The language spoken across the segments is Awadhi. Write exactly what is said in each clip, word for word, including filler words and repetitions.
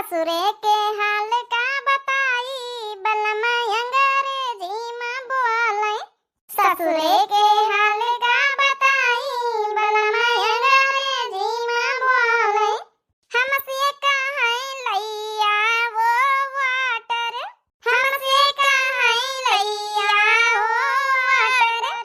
ससुरे के हाल का बताई, बलमा अंग्रेजी मा बोले। ससुरे के हाल का बताई, बलमा अंग्रेजी मा बोले। हमसे कहे लइया वो water, हमसे कहे लइया वो water।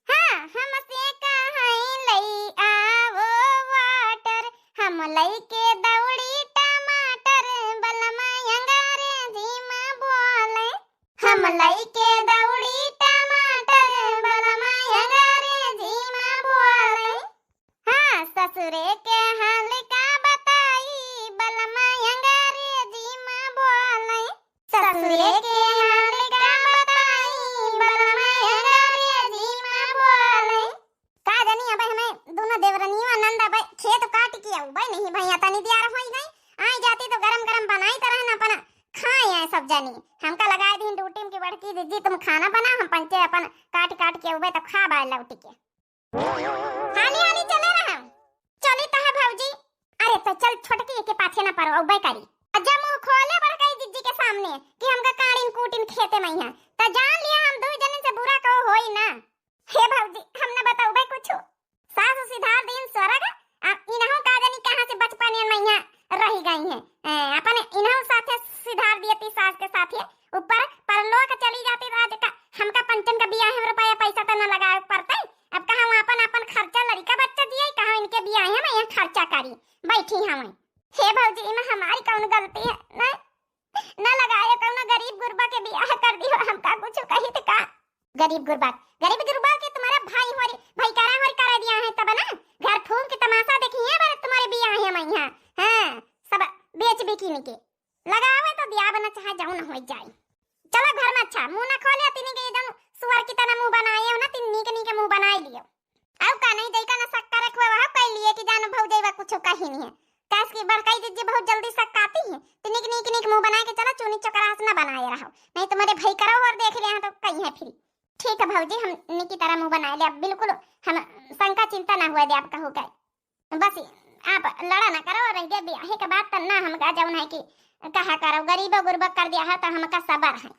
हाँ, हमसे कहे लइया वो water, हम लइके दौड़ी टमाटर, बलमा अंग्रेजी मा बोले। हम लइके दौड़ी टमाटर, बलमा अंग्रेजी मा बोले। हाँ, ससुरे के हाल का बताई, बलमा अंग्रेजी मा बोले। ससुरे के हाल का बताई, बलमा अंग्रेजी मा बोले। का जानी, अबे हमें दोनों देवरनियों नंद अबे खेत काट के अउबे नहीं भैया, तनी दियार होई गई। आई जाती तो गरम गरम बनाई तरह न अपना खाए आए सब जनी। हमका लगाए दीन ड्यूटी में कि बड़की दीदी तुम खाना बनाओ, हम पंचे अपन काट काट के अउबे तो खाबे लौटी के। हाली हाली चले रहा। चली त है भौजी। अरे तो चल छोटकी के पाछे ना पड़ो, अउबे करी। आ जब मुँह खोले बड़कई जिज्जी के सामने कि हमका काटिन कूटिन खेते में है, त जान लिया हम दू जने से बुरा कहो होई ना। हे भौजी, हम ना बतउबे कुछ। सास सिधार दीन स्वर्ग, आ इनहू का जानी कहाँ से बचपन में यहाँ रही गई हैं। ए, अपने इनहू साथे सिधार दिए ती सास के साथे। ऊपर परलोक चली जाती तो आज का हमका पंचन का बियाह में रुपया पैसा तो न लगावे पड़ते। अब कहाँ वहाँ अपन, अपन खर्चा लड़िका बच्चा दिए, कहाँ इनके बियाह में यहाँ खर्चा करी बैठी हमें। हे भौजी, इमा हमारी कौन गलती है? न, न लगाए कौनो गरीब गुरबा के बियाह कर दियो, हमका कुछ कही तो का? गरीब गुरबा, गरीब गुरबा के तुम्हारा भाई होरी, भाई करा होरी करा दिया है तब ना। घर फूंक के तमाशा देखी है बार तुम्हारे बियाह में यहाँ। हाँ, सब बेच बिकिन के। लगावे तो दिया बना चाहे जाऊ न हो जाए। चलो घर में अच्छा मुंह ना खोले, तिनी के जन सुअर की तरह मुंह बनाए हो ना, तिन नीक नीक मुंह बनाए लियो। आउ का नहीं दैका ना शक्कर रखवे वह कह लिए कि जानो भौजैवा कुछ कही नहीं है। कास की बड़काई जिज्जी बहुत जल्दी शक्काती है। तिनी के नीक नीक मुंह बनाए के चलो, चूनी चोकरास ना बनाए रहो, नहीं तुम्हारे भाई करो और देख लिया तो कही है फिर। ठीक है भौजी, हम निकी तरह मुंह बनाए ले, अब बिल्कुल हम शंका चिंता ना हुआ दे आप कहू के। बस आप लड़ा ना करो, रह गया बियाहे के बाद त ना हमका जौन है कि कहा करो, गरीबो गुरबा कर दिया है तो हमका सबर है,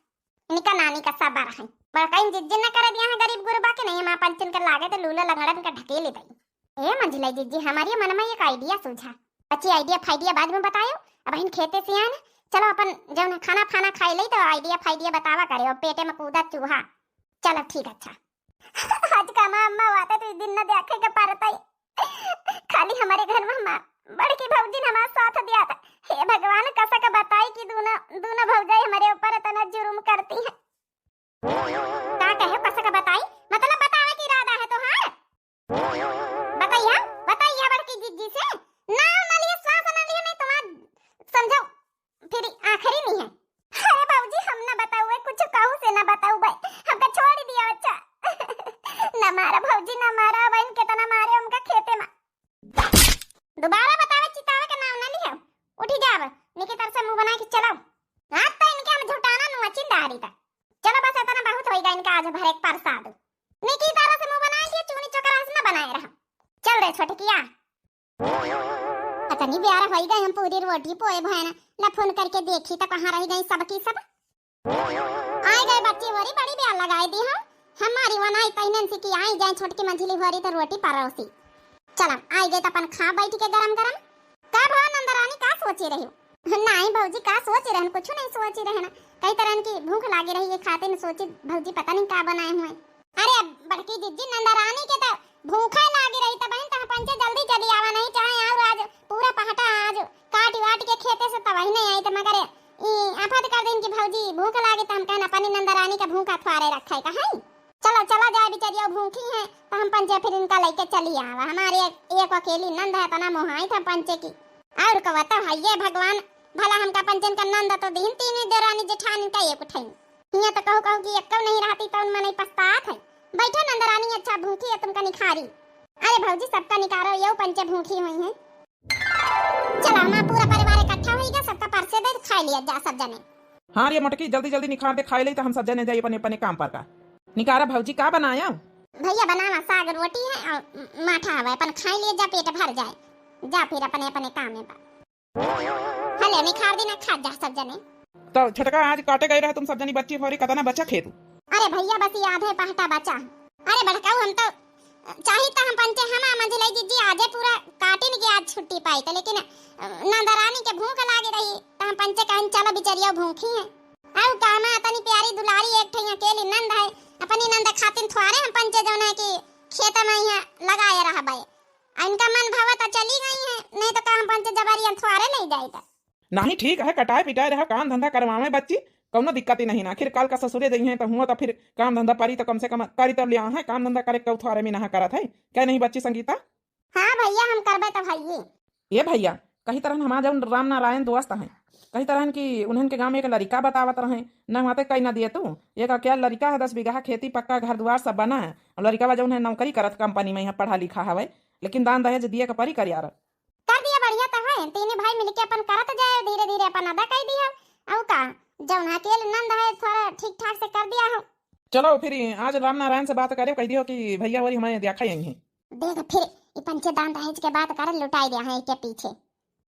निका नानी का सबर है। बड़काइन जिज्जी न कर दिया है गरीब गुरबा के, नहीं हम पंचन के लागे तो लूला लंगड़न के ढकेले दई। ए मंझिला जिज्जी, हमारी मन में एक idea सूझा। अच्छी idea फाइडिया बाद में बतायो, अब इन खेते से आए ना, चलो अपन जौन खाना फाना खाई ले तो idea फाइडिया बतावा करे, और पेटे में कूदा चूहा। चलो ठीक, अच्छा। आज का माँ अम्मा वाते तो दिन न देखे के परत है। खाली हमारे घर में हमार बड़की भौजी न हमार साथ दिया था। हे भगवान, कसा का बताई कि दूना, दूना भौजाई हमारे ऊपर इतना जुर्म करती है। का कहे, कसा का बताई? मतलब बतावे की इरादा है तोहार? बताइया, बताइया बड़की जिज्जी से। ना, ना लिए, श्वास ना लिए, नहीं तुम्हार समझो। फिर आखिरी नहीं है। अरे बाबूजी, हम ना बताउए, कुछ कहू से ना बताउबे, हमका छोड़ दिया। अच्छा। ना मारा भौजी, ना मारा, अब इन कितना मारे हमका खेते में। दोबारा बतावे चितावे के नाम ना लिया। उठी जाब, निकी तरह से मुंह बना के चलाओ। आज तो इनके हम झुटाना नुआ चिंदारी तक। चलो बस इतना बहुत होइगा इनका आज भरे के प्रसाद। निकी तरह से मुंह बना के चूनी चोकरास ना बनाए रहा। चल रे छोटकिया। अतनी ब्यार होई गई, हम पूरी रोटी पोए भैन ला फोन करके देखी तो कहाँ रह गई सबकी सब। आए गए बच्ची होरी बड़ी ब्यार लगाई दी हम। हमारी वनाई तैनन से कि आई जाए छोटकी मंझिली होरी तो रोटी परोसी। चल आई गए तो अपन खा बैठ के गरम गरम। का भवा नंदरानी का सोची रही हो? नहीं भौजी का सोची रहन, कुछ नहीं सोची रहन। कई तरह की भूख लागी रही ये खाते में सोची भौजी पता नहीं का बनाए हुए। अरे बड़की जिज्जी नंदरानी के तो भूखा लागी रही, तब हम पंचे जल्दी चली आवा, नहीं चाहे और आज पूरा पहटा आज काट वाट के खेते से तब नहीं आई, तो मगर ई आफत कर दिन की भौजी भूख लागे, तो हम कहन अपनी नंदरानी का भूखा थ्वारे रखा है कहीं। चलो चलो जाए बिचारिया भूखी है, तो हम पंचे फिर इनका लेके चली आवा। हमारे एक, एक अकेली नंद है, तना मोहाई था पंचे की। और कवा तो है ये भगवान, भला हमका पंचन का नंद तो दीन, तीन देरानी जेठानी का एक उठाई। हियां तो कहू कहू कि एक्को नहीं रहती तो उनमें नहीं पछतात है। बैठो नंदरानी, अच्छा भूखी है तुमका निखारी। अरे भौजी सबका निकारो, यो पंचे भूखी हुई है। चला माँ पूरा परिवार इकट्ठा होइगा, सबका परसे दे खाए लिया जा सब जने। हाँ रे मोटकी, जल्दी जल्दी निखार दे खाए ले तो हम सब जने जाए अपने अपने काम पर का। निकारा भौजी का बनाया? भैया बनावा साग रोटी है और माठा हवा, अपन खाए लिए जा पेट भर जाए, जा फिर अपने अपने काम में बा। हले निखार दी ना, खा जा सब जने। तो छोटका आज काटे गए रहे तुम सब जनी बच्ची फोरी, कतना बचा खेत? अरे भैया बस ये आधे पहटा बचा। अरे बड़काऊ हम तो चाही तो हम पंचे हम आ मंझिलाई जीजी आजे पूरा काटिन के आज छुट्टी पाई तो, लेकिन नंदरानी के भूख लागे रही तो हम पंचे कहन चलो बिचरिया भूखी है। अब कामा तनी प्यारी दुलारी एक ठे अकेली नंद है, अपनी नंद खातिन थोड़े हम पंचे जौन है कि खेत में यहाँ लगाए रहबे। आ इनका मन भावा तो चली गई है, नहीं तो का हम पंचे जबरिया थोड़े नहीं जाए तो। नहीं ठीक है, कटाए पिटाए रहा, काम धंधा करवावे बच्ची, कौनो दिक्कत ही नहीं ना। आखिर काल का ससुरे जइहें तो हुआ तो फिर काम धंधा परी तो कम से कम करी तो लिया है, काम धंधा करे के थोड़े में नहा करत है, क्या नहीं बच्ची संगीता? हाँ भैया हम करबे तो भाई। ये भैया कही तरहन हमार जौन राम नारायण दोस्त हैं, कही तरहन कि उन्हन के गाँव में एक लड़िका बतावत रहे, न हुआ ते कही ना दिए तू, एक अकेला लड़िका है, दस बीघा खेती पक्का घर दुआर सब बना है, और लड़िका जौन है नौकरी करत कंपनी में यहाँ पढ़ा लिखा हवे, लेकिन दान दहेज दिए के परी कर यार। कर दिया बढ़िया तो है, तीनों भाई मिलके अपन करत जाए, धीरे धीरे अपन अदा कर दिया। और का, जौन अकेले नंद है थोड़ा ठीक ठाक से कर दिया हो। चलो फिर आज राम नारायण से बात करे, कह दियो कि भैया वही हमें देखा यही है। देख फिर ई पंचे दान दहेज के बात कर लुटाई दिया है के पीछे।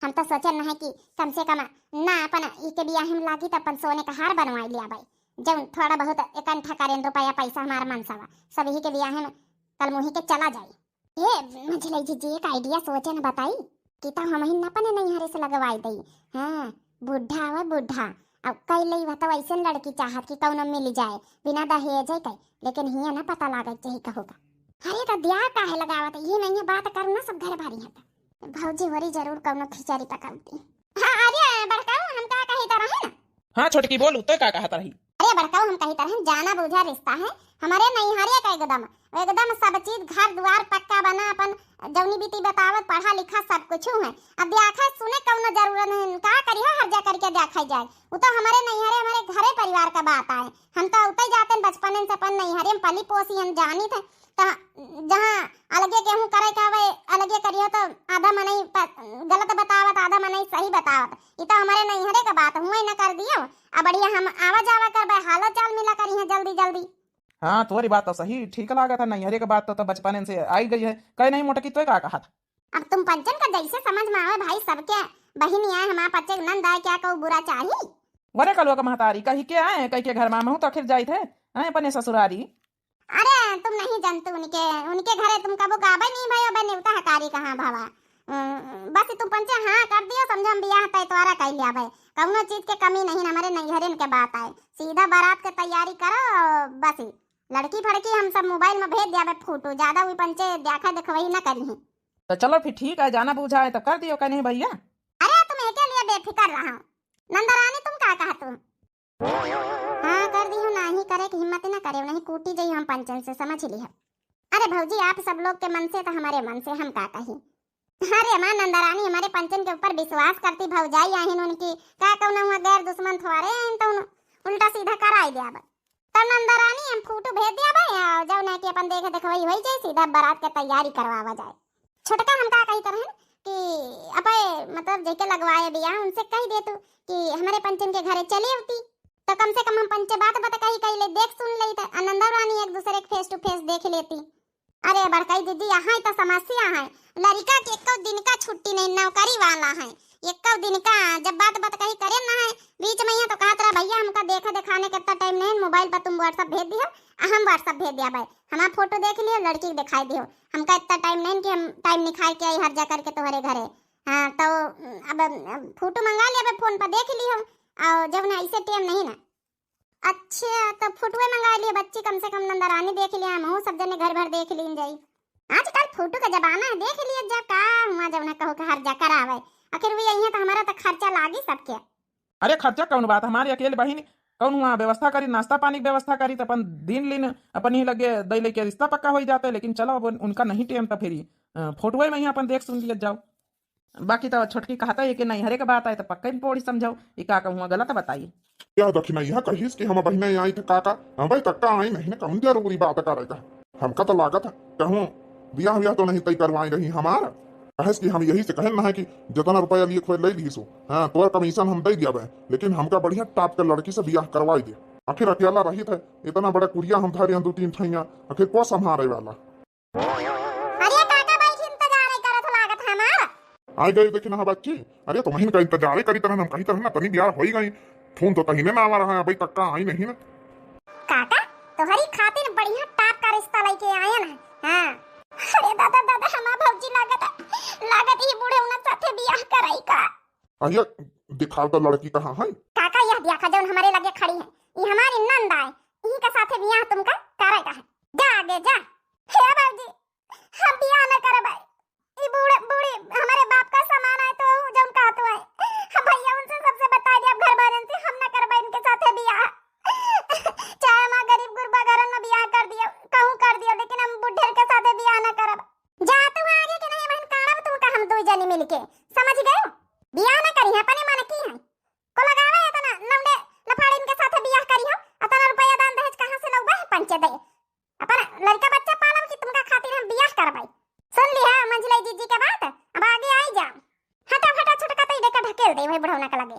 हम तो सोचल न है कि कम से कम ना अपन ई के बियाह में लागी तो अपन सोने का हार बनवाई लिया भाई, जौन थोड़ा बहुत इकट्ठा करें रुपया पैसा हमारा मनसवा सब ही के बियाह में कल मुही के चला जाई। ए, मझिलाई जीजी, एक idea सोचे न बताई कि तो हम ही न अपने नैहरे से लगवाई दई। हाँ, बूढ़ा आवे बूढ़ा, अब कई लई बा तो ऐसे लड़की चाहत कि कौनो मिल जाए, बिना दहेज है कई, लेकिन हिया न पता लागत चाही कहू का। अरे तो दिया काहे लगावत, ये नहीं है बात करू ना सब घर भारी है तो। भौजी होरी जरूर कौनो खिचड़ी पकावती। हाँ, अरे बड़काऊ हम का कही तो रहे ना। हाँ छोटकी बोलू, तो का कहत रही? अरे बड़काऊ हम कही तरह जाना बूझा रिश्ता है, हमारे नैहरे का एकदम, एकदम सब चीज घर दुआर पक्का बना, अपन जौनी बीती बतावत पढ़ा लिखा सब कुछ है। अब देखा सुने कौनो जरूरत नहीं, का करियो हर जा करके देखा जाए। वो तो हमारे नैहरे हमारे घरे परिवार का बात आए, हम तो उतई जाते हैं बचपन से अपन नैहरे में पली पोसी हम जानी थे। त जहाँ अलगे केहू करे के हवे, अलगे करियो तो आधा मनई प-, गलत बतावत, आधा मनई सही बतावत। ई तो हमारे नैहरे का बात हुए न कर दियो। आ बढ़िया हम आवा जावा करबे, हालो चाल मिला करी है जल्दी जल्दी। हाँ, तोरी बात तो सही, ठीक लागत है, नैहरे के बात तो, तो बचपन से आई गई है। कहे नहीं मोटकी, तो का कहा था? अब तुम पंचन का जैसे समझ में आवे भाई, सबके बहिनी आए, हमार पच्चे नंद आए, क्या कहू बुरा चाही? वरे कलुआ का महतारी कही के आए, कही के घर में महू तो आखिर जाइत है, आए अपने ससुरारी। अरे तुम नहीं जानते उनके, उनके घरे तुम कबो गाबे नहीं भयो, बे नेवता हकारी कहाँ भवा। उम, बस तुम पंचे हाँ कर दियो, समझो हम बियाह तय तोरा कर लिया भाई, कौनो चीज के कमी नहीं, हमारे नैहरन के बात आए, सीधा बारात के तैयारी करो। बस लड़की फड़की हम सब मोबाइल में भेज दिया भाई फोटो, ज्यादा वी पंचे देखा देखवही न करी हैं। तो चलो फिर ठीक है, जाना बूझा है तो कर दियो, कहीं भैया। अरे तुम एके लिए बेफिकर रहो। नंदरानी तुम का कहत हो? हाँ कर दियो, नाही करे के हिम्मत न करे, नहीं कूटी जाई हम पंचन से, समझ लिया। अरे भौजी आप सब लोग के मन से तो हमारे मन से हम का कही। अरे हमार नंदरानी हमारे पंचन के ऊपर विश्वास करती भौजाई आहिन उनकी, का कौनो हुआ गैर दुश्मन थोड़े आहिन तो उन-, उल्टा सीधा कराई दे अब। तब नंदरानी हम फोटो भेज दिया भाई, आ, जौन है कि अपन देखे देखवही होई जाए, सीधा बारात के तैयारी करवावा जाए। छोटका हम का कही तरहन कि अबे मतलब जेके लगवाए बियाह उनसे कह दे तू कि हमारे पंचन के घरे चली अवती, तो कम से कम हम पंचे बात बात कही कही ले, देख सुन लेई, तो नंदरानी एक दूसरे के face to face देख लेती। अरे बड़काई दीदी, यहाँ ही तो समस्या है, लड़िका के एको दिन का छुट्टी नहीं, नौकरी वाला है, एको दिन का जब बात बात कही करे ना है, बीच में यहाँ तो कहत रहा भैया हमका देखा दिखाने के इतना टाइम नहीं, मोबाइल पर तुम WhatsApp भेज दियो, आ हम WhatsApp भेज दिया भाई, हमारा फोटो देख लियो, लड़की के दिखाई दियो, हमका इतना टाइम नहीं कि हम टाइम निकाल के आई हर जा करके तुम्हारे घरे। हाँ तो अब, अब फोटो मंगा लिया भाई, फोन पर देख लियो, और जब ना ऐसे टाइम नहीं ना। अच्छा, तो फोटुए मंगा लिए बच्ची, कम से कम नंदरानी देख लिया, हमहू सब जने घर भर देख लीन जाई। आजकल फोटो का जमाना है, देख लिए जब का हुआ, जब ना कहो कि हर जा करावे, आखिर वी अइहें तो हमारा तो खर्चा लागी सबके। अरे खर्चा कौन बात, हमारी अकेले बहिनी कौन हुआ व्यवस्था करी, नाश्ता पानी की व्यवस्था करी, तो अपन दिन लीन अपन ही लगे दई लेके रिश्ता पक्का हो ही जाते। लेकिन चलो अब उन-, उनका नहीं टाइम, तो फिर अ, फोटुए में ही अपन देख सुन लिया जाओ। बाकी तो छोटकी कहता है कि नैहरे के बात आए तो पक्का ही पोड़ी समझाओ, ये का कहूँ गलत बताई। क्या दखिनैया कहिस कि हम बहिने आई थे काका, हम भाई कक्का आई नहीं ना, कौन जरूरी बात करेगा। हमका तो लागत है कहूँ बियाह व्याह तो नहीं तय करवाई रही हमारा। कहेस कि हम यही से कहन ना है कि जितना रुपया लिए खोए ले ली सो, हाँ तोर कमीशन हम दे दिया बे, लेकिन हमका बढ़िया टाप के लड़की से बियाह करवाई दे। आखिर अकेला रही थे, इतना बड़ा कुरिया हम धरे हैं दो तीन ठैया, आखिर को संभारे वाला। अरे काका, बैठ इंतजार करत लागत हमार। आइ गइ देखिन हाँ बच्ची। अरे तुमहिन का इंतजारे करित रहन, हम कहित रहन तनी बियाह होइ गइ। फोन तो तहिने ना आवा रहा है, अबइ तक का आइन नहीं ना। काका, तोहरी खातिर बढ़िया टाप का रिश्ता लइके आयन है। हाँ। अरे दादा, दादा, हमार भौजी लागत, लागत ई बूढ़े उना साथे बियाह कराई का? अहिया, दिखाव तो लड़की कहाँ है? काका, यह देखा जौन हमरे लगे खड़ी है, ई हमारी नंद आए, इही का साथे बियाह तुमका करे का है। जा आगे जा। हे भौजी, हम बियाह न करबै। ई बूढ़े, बूढ़ी हमरे बाप का समान आए तो जौन कहत है। हम भैया उनसे सबसे बताइ दिया, अब घर वालन से हम न करबै इनके साथे बियाह। चाहे हमार गरीब गुरबा घरन में बियाह कर दिया, कहूँ कर दिया, लेकिन हम बुढ़ेर के साथे बियाह न करब। जा तू आगे के नहीं बहन, काढ़ब तू का हम दुइ जनी मिलके, समझ गयो? बियाह न करी है, अपने मन की है। को लगावे है तना लौंडे लफाड़िन के साथे बियाह करी हो, अतना रुपया दान दहेज कहाँ से लौबे है पंचे दे? अपन लड़का बच्चा पालब कि तुमका खातिर हम बियाह करबै। सुन लिहा मंझिलाई जीजी के बात, अब आगे आई जा। हटा फटा छोटका तो इधर का ढकेल दे वही बुढ़ौना के लगे।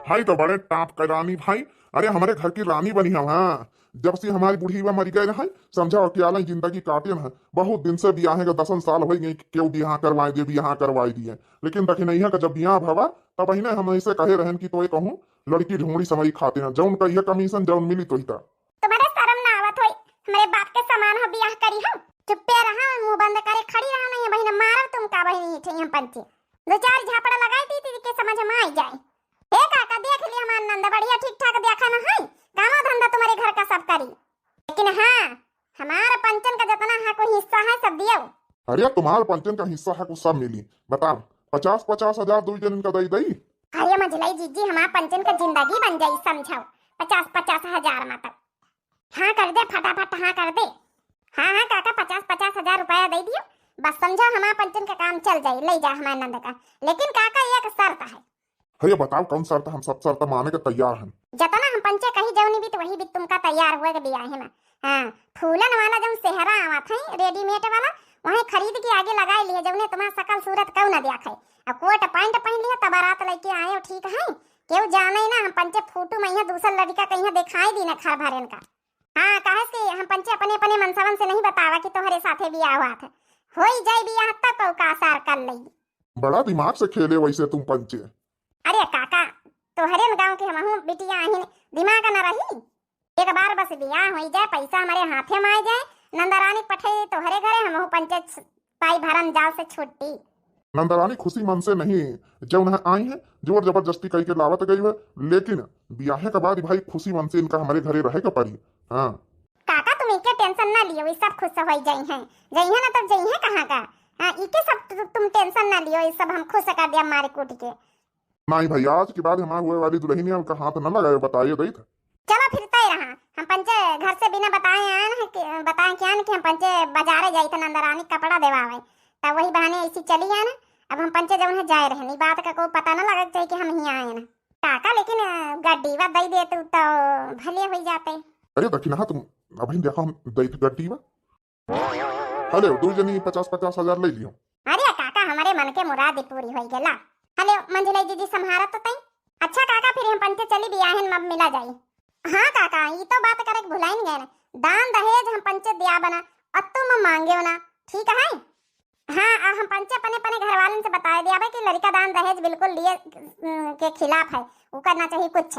हाय तो बड़े टाप का रानी भाई, अरे हमरे घर की रानी बनी हो, हाँ। जब से हमारी बूढ़ी बा मरी गए रहे, समझा कि आलय जिंदगी काटे न है। बहुत दिन से बियाहे का दसन साल होइ गए कि केहू बियाह करवाए दे, बियाह करवाए दिए। लेकिन दखिनैया का जब बियाह भवा, तब इन्हें हम ऐसे कहे रहन कि तोय कहूँ लड़की ढूंढी समई खाते हैं, जौन कहिए कमीशन जौन मिली तोहिता। तुम्हारे शर्म ना आवत होई, हमरे बाप के समान हो बियाह करी हो। चुप्पे रहा, मुंह बंद करे खड़ी रहा, नहीं बहिन मारब तुमका बहिन ही ठे हम पंचे। दो चार झापड़ा लगाई दी थी के समझ में आई जाए। हे काका देख ली हमार नंद बढ़िया ठीक ठाक देखा न है, कामो धंधा तुम्हारे घर का सब करी। लेकिन हाँ, हमार पंचन का जितना है कोई हिस्सा है सब दियो। अरे तुम्हार पंचन का हिस्सा है कुछ सब मिली। बताओ, पचास पचास हजार दुइ जन का दई दई। अरे मंझिलाई जीजी हमार पंचन का जिंदगी बन जाई समझाओ। पचास पचास हजार मतलब। हाँ कर दे फटाफट, हाँ कर दे। हाँ हाँ काका, पचास पचास हजार रुपया दे दियो, बस समझो हमार पंचन का काम चल जाई, ले जा हमार नंद का। लेकिन काका एक शर्त है। अरे बताओ कौन शर्त? हम सब शर्त माने के तैयार हैं। जतना हम पंचे कही जौनी बीत वही बीत तुमका तैयार हुए के बियाहे में। हाँ, फूलन वाला जौन सेहरा आवत है रेडीमेड वाला, वही खरीद के आगे लगाए लिए, जौने तुम्हार सकल सूरत कऊ न दिया खाए। अब कोट पैंट पहन लिया तब बारात लेके आए हो, ठीक है? केहू जाने ना हम पंचे फोटो में यहाँ दूसर लड़का कहीं दिखाई दी ना घर भरेन का। हाँ, काहे से हम पंचे अपने, अपने मनसवन से नहीं बतावा कि तोहरे साथे बियाह हुआ था। होई जाई बियाह तब कऊ का सार कर लई। बड़ा दिमाग से खेले वैसे तुम पंचे। अरे काका, तोहरे न गाँव के हमहू बिटिया आहिन, दिमाग न रही। एक बार बस बियाह होई जाए, पैसा हमारे हाथे में आ जाए, नंदरानी पठे तोहरे घरे, हमहू पंचे पाई भरन जाल से छुट्टी। नंदरानी खुशी मन से नहीं, जौन है आई है, जोर जबरदस्ती कई के लावत गई है, लेकिन बियाहे के बाद भाई खुशी मन से इनका हमारे घरे रहे के पड़ी। हाँ। काका तुम इके टेंशन ना लियो, ये सब खुश हो जाई हैं, जाई है ना तब जाई है कहाँ का। हाँ, इके सब तु-, तुम टेंशन ना लियो, ये सब हम खुश कर दिया मारे कूट के। नहीं भाई, आज के बाद हमारे हुए वाली दुल्हनिया का हाथ न लगाए, बताइए दई था। चलो फिर तय रहा, हम पंचे घर से बिना बताए आए न कि, बताए क्या न कि हम पंचे बाजारे जाई थे नंदरानी कपड़ा देवावे, तब वही बहाने ऐसी चली आए न। अब हम पंचे जौन है जाए रहनी, बात का कोई पता न लगे चाहिए कि हम ही आए न। काका लेकिन, अ, गड्डीवा दई दे तू तो भले हुई जाते। अरे दखिनहा तुम अभी देखो हम दई थे गड्डीवा। हेलो, दो जनी पचास पचास हजार ले लियो। अरे काका, हमारे मन के मुराद ही पूरी होई गेला। हेलो, मंझिलाई जीजी संभारा तो तई। अच्छा काका, फिर हम पंचे चली बियाहन में मिला जाई। हाँ काका, ई तो बात करे के भुलाइन गए न। दान दहेज हम पंचे दिया बना, और तुम मांगे ना, ठीक है? हाँ, आ हम पंचे अपने, अपने घर वालन से बताए दिया भाई कि लड़का दान दहेज बिल्कुल लिए, उम, के खिलाफ है, वो करना चाहिए कुछ।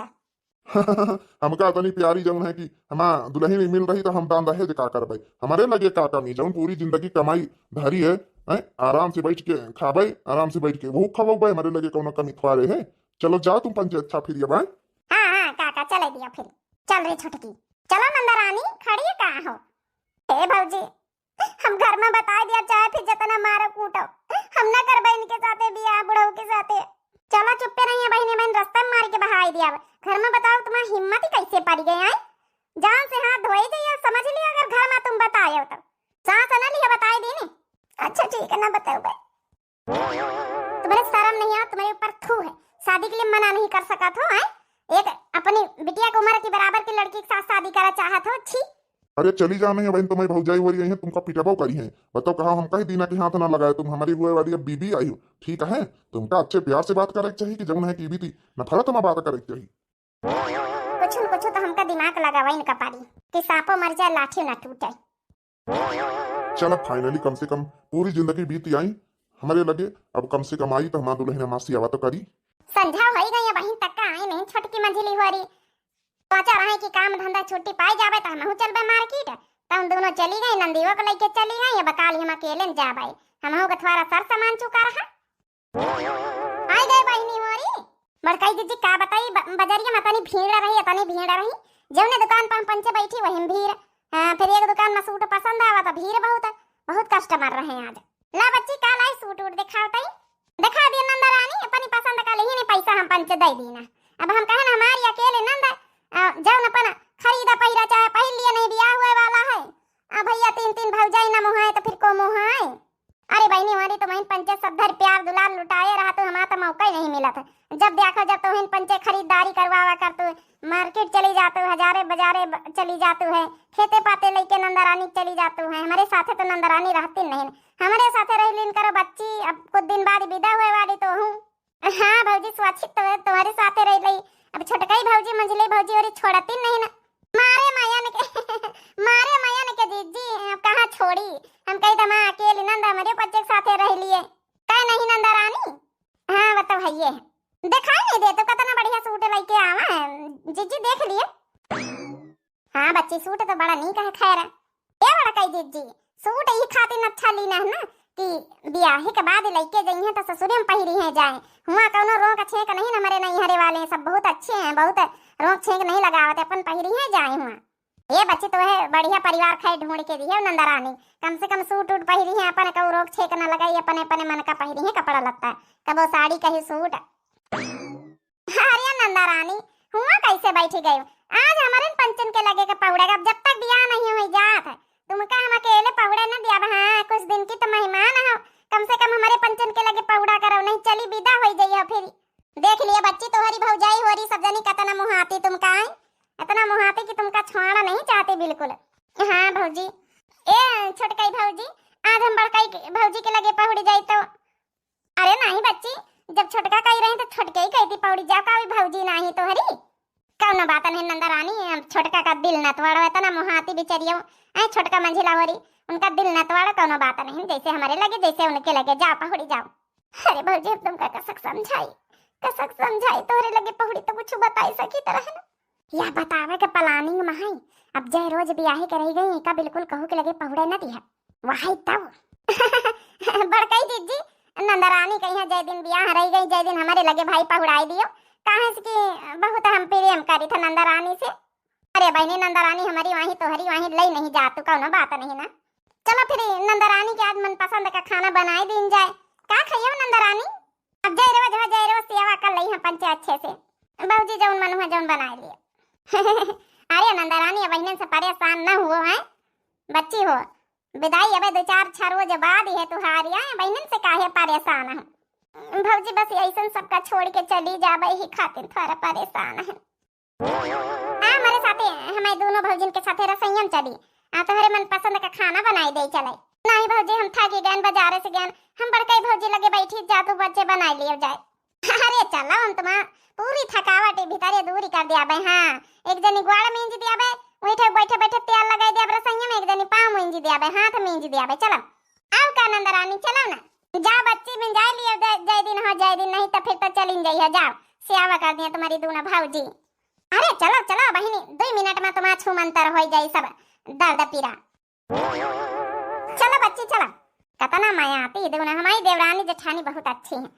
हमका इतनी प्यारी जौन है कि हमार दुल्हन ही मिल रही तो हम दान दहेज का करबै? हमारे लगे का कमी, जौन पूरी जिंदगी कमाई धरी है, हैं? आराम से बैठ के खाबै, आराम से बैठ के वो खवौबै, हमारे लगे कौनो कमी थोड़े है। चलो जाओ तुम पंचे, अच्छा फिर ये बाय। हाँ, हाँ, काका, चले दिया फिर। चल रे छोटकी, चलो नंदरानी, खड़ी का हो? हे भौजी, हम घर में बताए दिया, चाहे फिर जितना मारो कूटो, हम ना करबे इनके साथे बियाह बुढ़ऊ के साथे। चलो चुप्पे रहिए बहिनी, बहन रास्ता में मार के बहाई दिया। घर में बताओ तुम्हारी हिम्मत ही कैसे पड़ गई है? जान से हाथ धोए जाइए, समझ लियो अगर घर में तुम बताए हो तो। सांस ना लिया बताए दीनी। अच्छा ठीक है ना बताओ बे। तुम्हारे शर्म नहीं आ, तुम्हारे ऊपर थू है। शादी के लिए मना नहीं कर सका थो, हैं? एक अपनी बिटिया की उम्र की बराबर की लड़की के साथ शादी करा चाहत हो, छी। अरे चली जाने है बहन, तुम्हारी भौजाई हो रही है, तुमका पिटबो करी है। बताओ कहा हम कह दीना कि हाथ ना लगाए, तुम हमारी हुए वाली अब बीबी आई हो, ठीक है? तुमका अच्छे प्यार से बात करे के चाहिए कि जौन है कि बीती नफरत में बात करे के चाहिए। कुछ न कुछ तो हमका दिमाग लगावा इनका पारी कि सांपो मर जाए लाठी ना टूटे। चल अब finally कम से कम पूरी जिंदगी बीत आई, हमरे लगे, अब कम से कम आई तो हमार दुलहिन हमार सेवा तो करी। संझा होइ गई, अबहिन तक का आई नहीं छोटकी मंझली होरी। सोचा रहे कि काम धंधा छुट्टी पाई जाबे तो हमहू चलबे market। तो हम दोनों चली गई, नंदियो को लेके चली गई। अब काल हम अकेले न जाबे, हमहू के थोड़ा सर सामान चुका रहा। आई गए बहिनी होरी। बड़काई दीदी, का बताई, ब-, बजरिया में तनी भीड़ रही, तनी भीड़ रही। जौने दुकान पर हम पंचे बैठी, वही में भीड़। हाँ, फिर एक दुकान में सूट पसंद आवा तो भीड़ बहुत, बहुत customer रहे आज। ला बच्ची, का लाई सूट उट दिखाओ तई। दिखा दिए नंदा रानी, अपनी पसंद का लेही नहीं, पैसा हम पंचे दे दीना। अब हम कहन हमारी अकेले नंद, अ, जौन अपन खरीदा पहिरा चाहे पहिर लिए, नहीं बियाह हुए वाला है। आ भैया, तीन तीन भौजाई न मोहाए तो फिर को मोहाए? अरे बहिनी, हमारी तो वहीं पंचे सब धर प्यार दुलार लुटाए रहा, तो हमारा तो मौका ही नहीं मिला था। जब देखो जब तो वहीं पंचे खरीदारी करवावा कर तू, market चली जातू, हजारे बजारे ब-, चली जातू है, खेते पाते लेके नंदा रानी चली जातू है। हमारे साथे तो नंदा रानी रहती नहीं, हमारे साथे रह लीन करो बच्ची। अब कुछ दिन बाद विदा हुए वाली तो हूँ। हाँ भौजी, सुरक्षित तो तुम्हारे साथे रह लई। अब छोटकई भौजी, मंझली भौजी और छोड़ती नहीं ना। मारे मायन के, मारे मायन के जीजी, अब कहाँ छोड़ी? हम कही तो माँ अकेली नंद हमारे बच्चे के साथे रह लिए। कहे नहीं नंदा रानी? हाँ, वो तो है ये। दिखाई नहीं दे तो कितना बढ़िया सूट लेके आवा है। जीजी देख लिए। हाँ बच्ची, सूट तो बड़ा नीक है। खैर, ए बड़कई जीजी, सूट ई खातिर अच्छा लीना है ना कि बियाहे के बाद लइके जइहें तो ससुरे में पहिरी हैं जाए। हुआ कौनो रोक छेक नहीं न, हमरे नैहरे वाले सब बहुत अच्छे हैं, बहुत रोक छेक नहीं लगावत, अपन पहिरी हैं जाए हुआ। ए बच्ची, तो है बढ़िया परिवार खाए ढूंढ के दिहे नंदा रानी, कम से कम सूट उट पहिरी हैं, अपन कऊ रोक छेक न लगाई, अपने अपने मन का पहिरी हैं कपड़ा लत्ता, कबो साड़ी कहीं सूट। अरे नंदा रानी, हुआ कैसे बैठी गई? आज हमरे पंचन के लगे के पहुड़ेगा, अब जब तक बियाह नहीं हुई जात है, तुमका हम अकेले पहुड़े न दिया। हाँ, कुछ दिन की तो मेहमान हो, कम से कम हमरे पंचन के लगे पहुड़ा करो, नहीं चली विदा होई जइहो फिर। देख लिए बच्ची, तोहरी भौजाई होरी सब जनी कतना मुहाती तुमका है, इतना मुहाती कि तुमका छोड़ा नहीं चाहती बिल्कुल। हाँ भौजी, ए छोटकई भौजी, आज हम बड़कई के, भौजी के लगे पहुड़ी जाई तो अरे नाही बच्ची, जब छोटका कही रही तो छोटके ही कहती पौड़ी जाओ, का हुई भौजी नाही तोहरी। कौनो बात नहीं नंदा रानी, हम छोटका का दिल न तोड़ो, इतना मुहाती बिचरियो। ऐ छोटका मंझिला होरी, उनका दिल न तोड़ो, कौनो बात नहीं, जैसे हमारे लगे जैसे उनके लगे, जाओ पहुड़ी जाओ। अरे भौजी, अब तुमका कसक समझाई, कसक समझाई, तोहरे लगे पहुड़ी तो कुछ बताई सकी तरह ना। या बतावे के planning में है, अब जय रोज बियाहे के रही गई, का बिल्कुल कहू के लगे पहुड़े न दिया। वही तब। बड़कई जीजी, नंदरानी कहिया जय दिन बियाह रही गई, जय दिन हमारे लगे भाई पहुड़ाई दियो, काहे से कि बहुत हम प्रेम करी था नंदरानी से। अरे बहनी नंदरानी हमारी वहीं तोहरी वहीं लई नहीं जातू, कौनो बात नहीं ना। चलो फिर नंदरानी के आज मनपसंद का खाना बनाई दीन जाए। का खाइयो नंदरानी? अब जय रोज हो, जय रोज सेवा कर लई हम पंचे अच्छे से। बाबूजी जौन मन हुआ जौन बनाए लिए। अरे नंदरानी, अब बहनन से परेशान न हुओ है, बच्ची हो। विदाई अबे दो चार छह रोज बाद ही है तुहारी, आए बहनन से काहे परेशान है? भौजी बस ऐसन सबका छोड़ के चली जाबे ही खातिर थोड़ा परेशान है। आ, हमारे साथे, हमारे दोनों भौजिन के साथे रसोईया में चली। आ, तोहरे मनपसंद का खाना बनाई दे चले। नहीं भौजी, हम थाकी गए बाजारे से गए, हम बड़कई भौजी लगे बैठी जा, तू बच्चे बनाई लियो जाए। अरे चलो, हम तुम्हार पूरी थकावट ही भीतरे दूरी कर दिया बे। हाँ, एक जनी ग्वाड़ मींज दिया बे, बैठे बैठे बैठे तेल लगाई दिया बे रसोईया में, एक जनी पाँव मींज दिया बे, हाथ मींज दिया बे। चलो, आओ का नंदरानी, चलो ना। जा बच्ची, मिंजाई लियो, जय, जय दिन हो, जय दिन, नहीं तो फिर तो चलिन जाइए, जाओ। सेवा कर दिया तुम्हारी दोनों भौजी। अरे चलो, चलो बहिनी, दुई मिनट में तुम्हार छूमंतर होइ जाई सब दर्द पीरा। चलो बच्ची, चलो। कतना माया आती है, देखो ना, हमारी देवरानी जेठानी बहुत अच्छी है।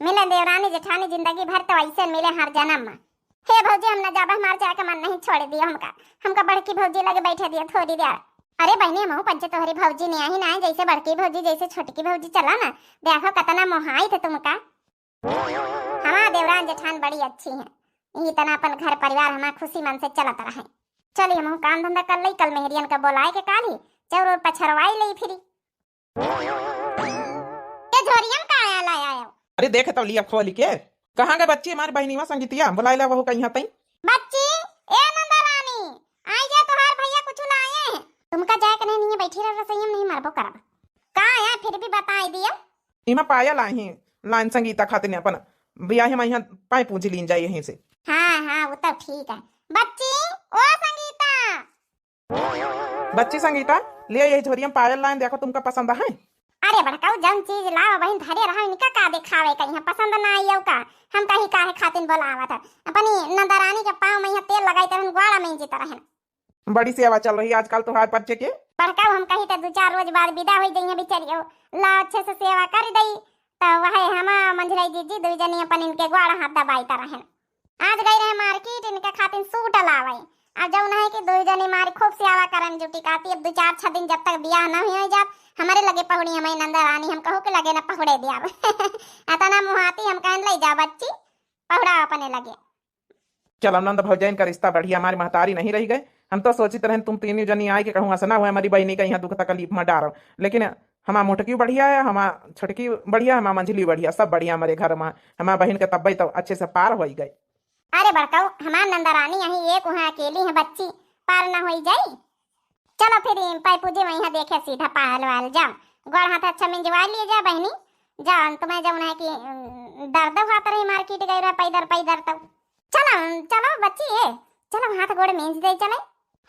मिले देवरानी जेठानी जिंदगी भर तो ऐसे मिले हर जन्म में। हे भौजी, हम न जाबे, हमार जाए का मन नहीं, छोड़ दियो हमका, हमका बड़की भौजी लगे बैठे दियो थोड़ी देर। अरे बहनी, हमहू पंचे तोहरी भौजी नहीं आई ना, जैसे बड़की भौजी, जैसे छोटकी भौजी, चला ना, देखो कतना मोहाई थे तुमका। हमार देवरान जेठान बड़ी अच्छी हैं, इतना अपन घर परिवार हमार खुशी मन से चलत रहे। चली हमहू काम धंधा कर लई, कल मेहरियन का बोलाए के काली, चाउर और पछरवाई लई फिरी। ये झोरियन का आया लाया हो? अरे देख तो लिया खोल के। कहाँ गए बच्ची हमारी बहनीवा संगीतिया? बुलाई ला वहू कहीं तई। बच्ची, ए नंदा रानी, आई जा, तोहार भैया कुछ लाए हैं। तुमका जाए के नहीं, नहीं बैठी रह रसोई में, नहीं मरबो करब। का आया फिर भी बताई दियो। इमा पायल आई हैं, लाइन संगीता खातिर ने अपन बियाह में यहाँ पाए पूंजी लीन जाए यहीं से। हाँ, हाँ, वो तो ठीक है। बच्ची, ओ संगीता, बच्ची संगीता, ले यही झोरिया में पायल लाइन, देखो तुमका पसंद है। अरे बड़कऊ, जौन चीज लावा बहिन धरे रहा, इनका का देखावे का, इहाँ पसंद ना आई का? हम कही काहे खातिन बोलावत है? अपनी नंदरानी के पाँव में इहाँ तेल लगाई तरहन, ग्वाड़ा में जीत रहन। बड़ी सेवा चल रही आजकल तोहार बच्चे के। बड़कऊ, हम कही त दू चार रोज बाद विदा होई जइहें बिचारियो, ला अच्छे से सेवा कर दई। त वहे हमा मंझलाई जीजी दुई जनी अपन इनके ग्वाड़ा हाथ दबाई तरहन। आज गई रहे मार्केट इनके खातिर सूट लावे। अब जौन है कि दुई जनी मारी खूब सेवा करन जुटी, कहती अब दू चार छह दिन जब तक बियाह न हुई जात, हमरे लगे पहुड़ी हमारी नंदरानी, हम कहू के लगे न पहुड़े दिया। अतना मुहाती, हम कहन ले जा बच्ची, पहुड़ा अपने लगे। चलो नंद भौजाइन का रिश्ता बढ़िया, हमारी महतारी नहीं रही गए। हम तो सोचित रहन तुम तीनों जनी आए के कहूँ असना हुए हमारी बहिनी का यहाँ दुख तकलीफ में डारो, लेकिन हमार मोटकी बढ़िया है, हमार छोटकी बढ़िया, हमार मंझली बढ़िया, सब बढ़िया हमारे घर में। हमार बहिन के तब्बे तो अच्छे से पार होई गए। अरे बड़कऊ, हमार नंदरानी यही एक वहाँ अकेली है बच्ची, पार न होई जाई। चलो फिर पैपूजी वहीं देखे सीधा पायल वायल जाओ, गोड़ हाथ अच्छा मिंजवा लिए जा बहिनी। जाओ तुम्हें जौन है कि, उम, दर्द हुआ तो रही मार्केट गई रहा पैदर पैदर तो। चलो, चलो बच्ची, ए, चलो हाथ गोड़ मींज दे चले।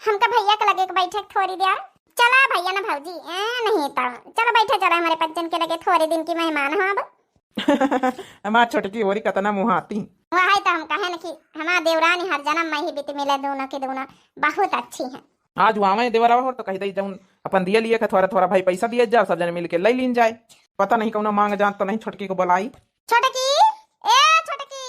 हमका भैया के लगे के बैठे के थोड़ी देर। चला भैया ना भौजी, ए, नहीं तो चलो बैठे चला हमारे पंचन के लगे, थोड़े दिन की मेहमान हो अब। हमार छोटकी होरी कतना मुहाती। वही तो हम कहे न कि हमार देवरानी हर जन्म में ही बीत मिले, दोनों के दोनों बहुत अच्छी हैं। आज वो आवे देवरवा हो तो कह दे जौन अपन दिए लिए के थोड़ा थोड़ा भाई पैसा दिए जा, सब जने मिल के ले लीन जाए। पता नहीं कौनो मांग जात तो नहीं छोटकी को बुलाई। छोटकी, ए छोटकी,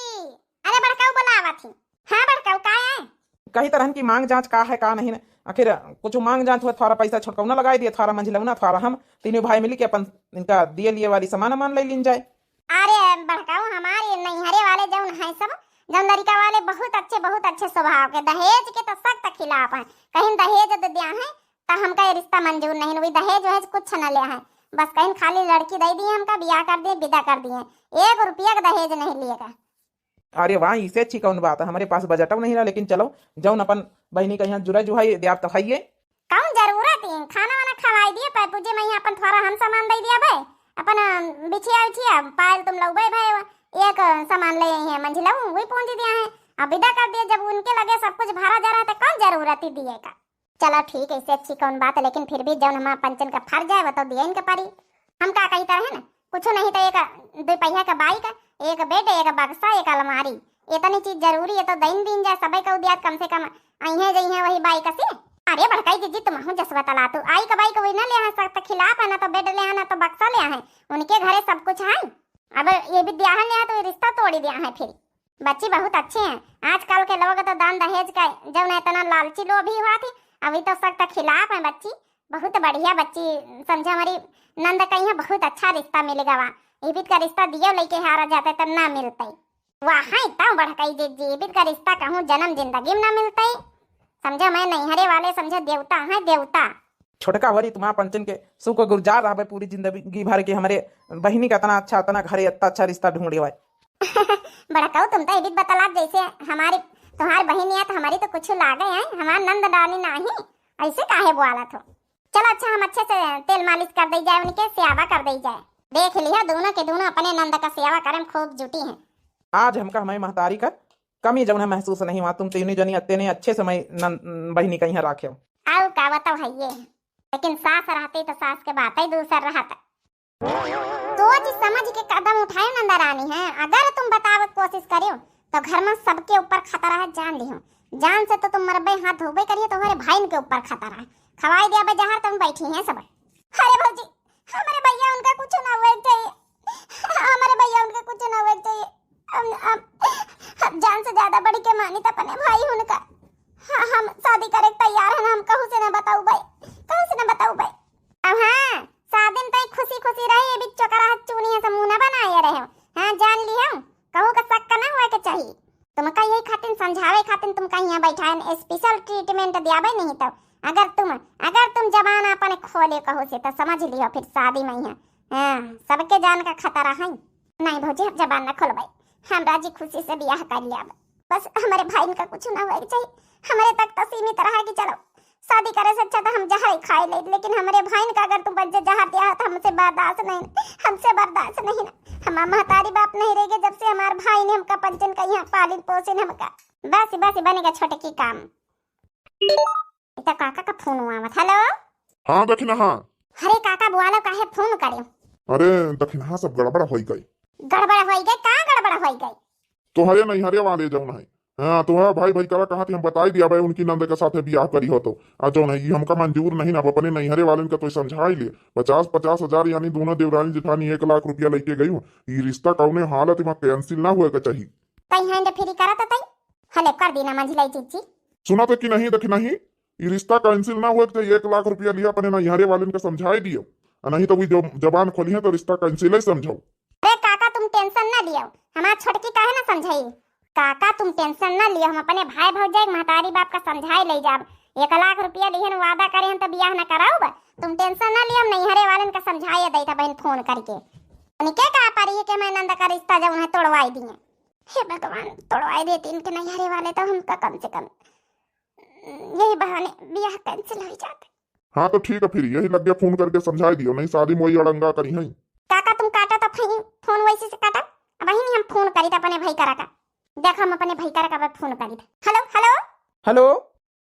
अरे बड़काऊ बुलावत ही। हाँ बड़काऊ, का है? कही तरहन की मांग जांच का है का नहीं न, आखिर कुछ मांग जांच हुआ, थोड़ा पैसा छोटकाऊ ना लगाई दिए, थोड़ा मंझिलऊ ना, थोड़ा हम तीनों भाई मिली के अपन इनका दिए लिए वाली सामान वामान ले लीन जाए। अरे बड़काऊ, हमारे नैहरे वाले जौन है सब, जौन लड़का वाले बहुत अच्छे, बहुत अच्छे स्वभाव के, दहेज के तो सख्त खिलाफ हैं। कहीं दहेज दे दिया है तो हमका ये रिश्ता मंजूर नहीं, वही दहेज वहेज कुछ न ले है, बस कहीं खाली लड़की दे दिए हमका, बियाह कर दिए, विदा कर दिए, एक रुपया का दहेज नहीं लिएगा। अरे वाह, इसे अच्छी कौन बात है, हमारे पास बजटो नहीं रहा, लेकिन चलो जौन अपन बहिनी का यहाँ जुरा जुहाई द्याब तो है ये। कौन जरूरत है, खाना वाना खवाई दिए, पैपूजी में यहाँ अपन थोड़ा हम सामान दे दिया भाई, अपन अम, बिछिया उछिया पायल तुम लौबे भाई, एक सामान ले आई है मंझिलऊ, वही पूंजी दिया है, अब विदा कर दिए, जब उनके लगे सब कुछ भरा जा रहा है तो कौन जरूरत ही दिए का। चलो ठीक है, इससे अच्छी कौन बात है, लेकिन फिर भी जौन हमार पंचन का फर्ज है वो तो दिए इनके परी। हम का कही तरह है ना, कुछ नहीं तो एक दो पहिया का बाइक, एक बेड, एक बक्सा, एक अलमारी, इतनी चीज जरूरी है तो दइन दीन जाए सबे का उदियात, कम से कम अइहे जइहे वही बाइक से। अरे बड़काई जीजी, तुम हूँ जसवा तला तू आई का बाइक वही ना ले आ सकते, खिलाफ है ना तो बेड ले आ ना तो बक्सा ले आ है, उनके घरे सब कुछ है। अब ये भी दिया है ले आ तो ये रिश्ता तोड़ी दिया है फिर। बच्ची बहुत अच्छी हैं। आजकल के लोग तो दान दहेज का जौन इतना लालची लोभी हुआ थी, अभी तो सख्त खिलाफ हैं बच्ची। बहुत बढ़िया बच्ची, समझा हमारी नंद का यहाँ बहुत अच्छा रिश्ता मिल गवा। इबित का रिश्ता दियो लेके हारा जाते तब ना मिलते। वाह, है तो बड़काई जीजी, इबित का रिश्ता कहूँ जन्म जिंदगी में ना मिलते। समझा मैं नैहरे वाले समझा देवता है देवता। छोटका होरी तुम्हार पंचन के सुख गुजार रहबे पूरी जिंदगी भर के, हमरे बहिनी का इतना अच्छा, इतना घरे इतना अच्छा रिश्ता ढूंढे हुआ। बड़काऊ, तुम तो इबित बतलात जैसे हमारी, तुम्हारी बहिनी है तो हमारी तो कुछ लागे है, हमार नंद रानी नाही, ऐसे काहे बोलत हो? चलो अच्छा, हम अच्छे से तेल मालिश कर दे जाए, उनके सेवा कर दे जाए। देख लिया दोनों के दोनों अपने नंद का सेवा करे में खूब जुटी हैं। आज हमका हमारी महतारी का कमी जौन है महसूस नहीं हुआ, तुम तीनों जनी अत्ते ने अच्छे से मैं नंद बहिनी का यहाँ राखे हो। आऊ का बताओ है ये, लेकिन सास रहती तो सास के बात ही दूसर रहत। सोच समझ के कदम उठायो नंदरानी है। अगर तुम बतावे के कोशिश करियो तो घर में सबके ऊपर खतरा है, जान लियो। जान से तो तुम मरबे, हाथ धोबे करियो, तुम्हारे भाईन के ऊपर खतरा है। खवाई दिया बे जहर, तुम बैठी हैं सब। अरे भौजी, हमारे भैया उनका कुछ ना हुए के चाहिए, हमारे भैया उनका कुछ ना हुए के चाहिए। हम, हम, हम जान से ज्यादा बढ़ के मानी तो अपने भाई उनका। हाँ, हम शादी करे के तैयार है ना, हम कहू से ना बताऊ भाई, कहू से ना बताऊ भाई। अब हाँ, शादी में तो खुशी खुशी रहे, ये बिच्चो का रहत चूनी है, समूह ना बनाए रहे हो। हाँ, जान ली हम, कहू का शक ना हुए के चाहिए। तुमका यही खातिर समझावे खातिर तुमका यहाँ बैठा है, special treatment दियाबे नहीं तो। अगर तुम, अगर तुम जबान अपन खोले कहू से तो समझ लियो फिर शादी में यहाँ, हाँ, सबके जान का खतरा है। नहीं भौजी, हम जबान ना खोलबे, हम राजी खुशी से बियाह कर लिया। बस हमारे भाई का कुछ ना हुए के चाहिए, हमारे तक तो सीमित रहा कि चलो शादी करे से अच्छा तो हम जहर ही खाए ले, लेकिन हमारे भाई का अगर तुम बच्चे जहर दिया तो हमसे बर्दाश्त नहीं, हमसे बर्दाश्त नहीं ना। हमार महतारी बाप नहीं रह गए जब से हमारे भाई ने हमका पंचन का यहाँ पालिन पोसिन हमका। बस बस बनेगा छोटे की काम। इता काका का फोन हुआ मत। हेलो। हाँ दखिना, हाँ। अरे काका बुआलो काहे फोन करे? अरे दखिनहा, सब गड़बड़ होइ गई। गड़बड़ होइ गई? का गड़बड़ होइ गई? तोहरे नैहरे वाले जौन है, हाँ, तोहरा भाई भाई करा कहा थी, हम बताई दिया भाई, उनकी नंद के साथे बियाह करी हो तो। आ जौन है, ई हमका मंजूर नहीं ना, अब अपने नैहरे वालन का तो समझाई ले। पचास, पचास हजार यानी दोनों देवरानी जेठानी एक लाख रुपया लेके गई हो। ई रिश्ता कौने हालत में cancel ना हुए के चाहिए। तई hand free करत तई, हले कर दी ना मंझिलाई जीजी। सुना तो कि नहीं, देखी नहीं, ई रिश्ता cancel ना हुए के चाहिए। एक लाख रुपया लिया, अपने नैहरे वालन का समझाई दियो, आ नहीं तो वही जो जबान खोली है तो रिश्ता cancel ही समझो। अरे काका, तुम tension ना लियो, हमार छोटकी काहे ना समझाई। काका, तुम tension ना लियो, हम अपने भाई भौजाई के महतारी बाप का समझाई ले जाब। एक लाख रुपया दिहन, वादा करे हन तो बियाह ना कराउब। तुम tension ना लियो, हम नैहरे वालन का समझाई देता बहन phone करके। उनके का परी है कि मैं नंद का रिश्ता जौन है तोड़वाई दिए। हे भगवान, तोड़वाई देती इनके नैहरे वाले तो हमका कम से कम यही बहाने बियाह cancel हो जाते। हाँ तो ठीक है, फिर यही लगे phone करके समझाई दियो, नहीं शादी में वही अड़ंगा करी हैं। काका तुम काटा तो फिर phone वैसे से काटा, अब वही नहीं हम phone करी था अपने भाई करा का। देखो हम अपने भाई करा का phone करी था। Hello, hello। Hello।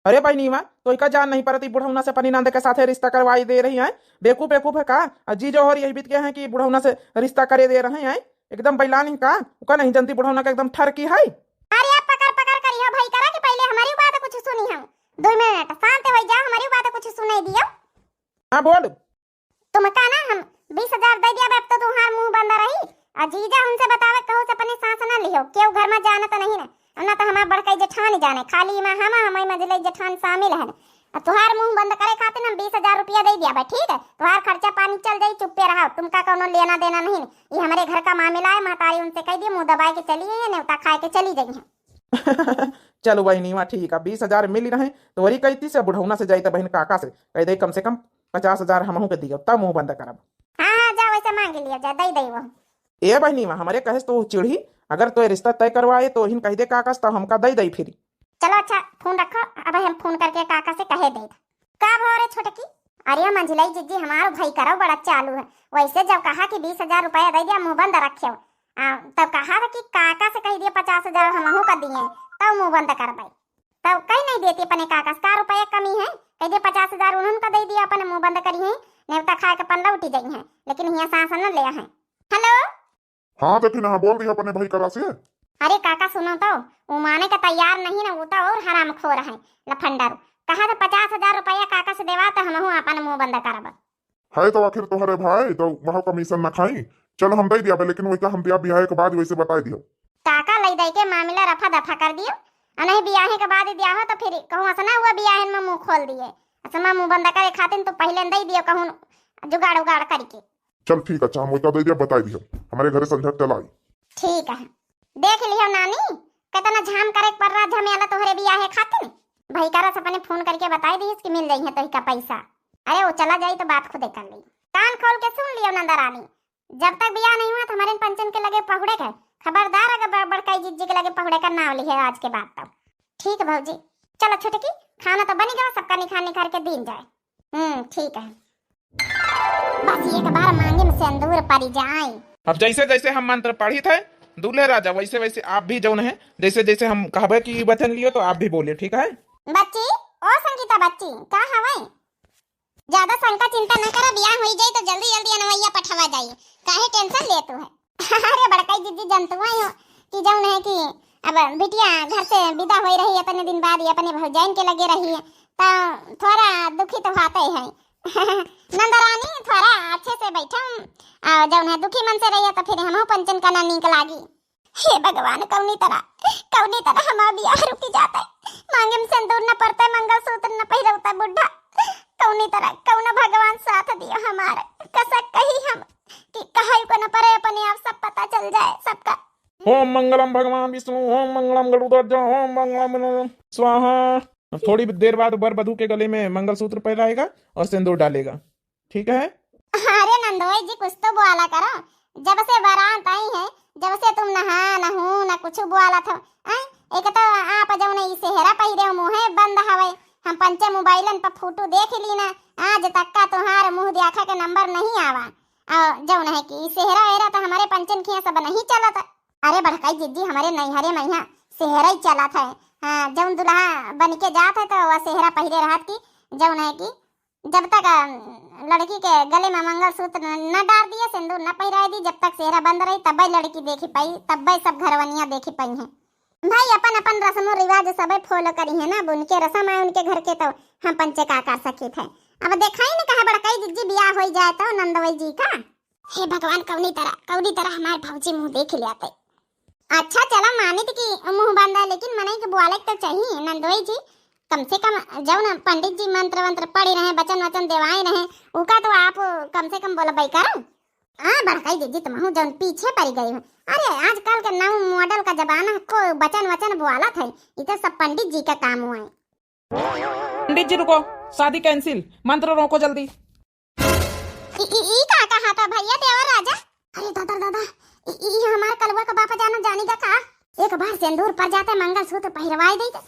अरे बहिनीवा, तो इका जान नहीं परत, ई बुढ़ौना से अपनी नंद के साथे रिश्ता करवाई दे रही है। बेवकूफ, बेवकूफ है का? आ जीजो होर यही बीत गए हैं कि बुढ़ौना से रिश्ता करे दे रहे हैं। एकदम बैलान ही का? उका नहीं जनती बुढ़ौना का एकदम ठरकी है। अरे आप पकड़ पकड़ करी हो भाई करा कि पहले हमारी बात कुछ सुनी हम। दो मिनट शांत हो जा, हमारी बात कुछ सुनाई दियो। हाँ बोल। तुमका ना हम बीस हजार दे दिया, अब तो तुम्हार मुंह बंद रही। आ जीजा उनसे बतावे कहू से अपने सास ना लिहो, केहू घर में जानत नहीं ना, ना तो हमार बड़काई जेठान जाने, खाली मैं हम हमारी मझिलाई जेठान शामिल है। आ तुहार मुंह बंद करे खातिर हम बीस हजार रुपया दे दिया बा, ठीक है? तुहार खर्चा पानी चल जाई, चुप्पे रहो, तुमका कौनो लेना देना नहीं। ये हमारे घर का मामला है, महतारी उनसे कह दिए मुंह दबाए के चली जाइए, नेवता खाए के चली जाइए। चलो बहिनीवा ठीक है, बीस हजार मिली रहे तो वही कहती से बुढ़ौना से जाई तो बहन काका से कह दे कम से कम पचास हजार हमहू के दियो, तब मुंह बंद करब। हाँ, हाँ, जा वैसे मांग लिया, जा, दई दई वो। ए बहिनीवा, हमरे कहे से तो चिढ़ी, अगर तो रिश्ता तय करवाए तो हिन कह दे काका से, तब हमका दई दई फिर। चलो अच्छा, phone रखो, अब हम phone करके काका से कहे दे। का भो रे छोटकी? अरे मंझिलाई जीजी, हमारो भाई करो बड़ा चालू है, वैसे जब कहा कि बीस हजार रुपया दे दिया, मुंह बंद रखे हो, आ, तब कहा था कि काका से कह दिया पचास हजार हमहू का दिए, तब मुंह बंद करबे। तब कहीं नहीं देती अपने काका से, का रुपया कमी है? कह दे पचास हजार उन्होंने का दे दिया, अपने मुंह बंद करी है, नेवता खाए के पन लौटी जाई है, लेकिन हिया सांस न ले है। Hello। हाँ दखिनहा, बोल दी अपने भाई करा से। अरे काका सुनो तो, वो माने का तैयार नहीं ना, वो तो और हरामखोर है, लफंडर। कहा था पचास हजार रुपया काका से देवा तो हमहू अपन मुंह बंद करब। है तो आखिर तोहरे भाई, तो वह commission न खाई। चलो हम दे दिया बे, लेकिन वही हम दिया बियाह के बाद वैसे बताई दियो। काका लई दई के मामला रफा दफा कर दियो, और नहीं बियाहे के बाद दिया हो तो फिर कहूँ असना हुआ बियाहन में मुंह खोल दिए, असमा मुंह बंद करे खातिर तो पहले दे दियो कहूँ जुगाड़ उगाड़ करके। चल ठीक है, हम वही दे दिया, बताई दियो, हमारे घरे संझा चला आई। ठीक है, देख लियो नानी, कितना झाम करे के पड़ रहा झमेला तोहरे बियाहे खातिर। भाई करा से अपने phone करके बताई दिहिस कि मिल जाई है तोही का पैसा। अरे वो चला जाई तो बात खुदे कर ली। कान खोल के सुन लियो नंदा रानी, जब तक बियाह नहीं हुआ तो हमारे पंचन के लगे पहुड़े के, खबरदार अगर बड़-, बड़काई जीजी के लगे पहुड़े का नाम लिहे आज के बाद तब। ठीक भौजी, चलो छोटकी, खाना तो बनी गवा, सबका निखार निखार के दीन जाए। हम्म, ठीक है। बस एक बार मांगे में सिंदूर पड़ जाए। अब जैसे जैसे हम मंत्र पढ़ी थे दूल्हे राजा, वैसे वैसे आप भी जौन है, जैसे जैसे हम कहबे कि वचन लियो तो आप भी बोलियो, ठीक है? बच्ची, ओ संगीता बच्ची, का हवे? ज्यादा शंका चिंता न करा, बियाह होई जाई तो जल्दी जल्दी अनवैया पठवा जाई, काहे tension लेतू है? अरे बड़काई जीजी, जनतुआ हो कि जौन है कि अब बिटिया घर से विदा होई रही, इतने दिन बाद ये अपने भौजाइन के लगे रही है, तो थोड़ा दुखी तो होते ही है। नंदरानी, थोड़ा अच्छे से बैठम, आ, जौन है दुखी मन से रहिए तो फिर हमहू पंचन का ना नीक लागी। हे भगवान, कौनी तरह, कौनी तरह हमार बियाह रुकी जाता है। मांगे में सिंदूर न पड़ता है, मंगलसूत्र न पहिरौता बुढ़ा। कौनी तरह, कौन भगवान साथ दियो हमारे। कसक कही हम कि कहाई को न पड़े, अपने आप सब पता चल जाए सबका। ओम मंगलम भगवान विष्णु, ओम मंगलम गरुड़ध्वज, ओम मंगलम स्वाहा। थोड़ी देर बाद वर वधू के गले में मंगलसूत्र पहनाएगा और सिंदूर डालेगा, ठीक है? अरे नंदोई जी, कुछ तो बोला करो। जब से बारात आई है, जब से तुम नहा नहू न कुछ बोला था। आय, एक तो आप जौन ई सेहरा पहिरे हो, मुँहे बंद हवे। हम पंचे मोबाइलन पर फोटो देख ली ना, आज तक का तुम्हारे मुँह देखा के नंबर नहीं आवा। और जौन है कि सेहरा एरा तो हमारे पंचन खिया सब नहीं चलत। अरे बड़काई जिज्जी, हमारे नैहरे में यहाँ सेहरा ही चलत है। हाँ, जौन दुल्हा बन के जात है तो वह सेहरा पहिरे रहत की, जौन है कि जब तक, अम, लड़की के गले में मंगलसूत्र न, न डार दिए, सिंदूर न पहिराए दी। जब तक सेहरा बंद रही, तब्बे लड़की देखी पाई, तब्बे सब घरवनिया देखी पाई हैं। भाई, अपन अपन रस्मो रिवाज सबे follow करी है ना, अब उनके रस्म आए उनके घर के, तो हम पंचे का कर सकित है। अब देखाई न कहा बड़काई जिज्जी बियाह होई जाए तो नंदवई जी का। हे भगवान, कौनी तरह, कौनी तरह हमार भौजी मुँह देख लियाते। अच्छा चला मानित कि मुँह बंद है, लेकिन मनई के बुआले के तो चाहिए नंदवई जी। कम से कम जौन पंडित जी मंत्र वंत्र पढ़ी रहे, वचन वचन देवाए रहे, उका तो आप कम से कम बोलबई करो। हाँ बड़काई जिज्जी, तुमहू जौन पीछे पड़ी गई हो। अरे आजकल के नव model का जमाना है, को वचन वचन बुआलत है, ई तो सब पंडित जी का काम हुआ है। पंडित जी रुको, शादी cancel, मंत्र रोको जल्दी। ई, ई, ई का कहा था भैया देवर राजा? अरे दादा दादा, ई, ई हमार कलुआ का बाप जाना जानी का का? एक बार सिंदूर पर जाते मंगलसूत्र पहिरवाए देते,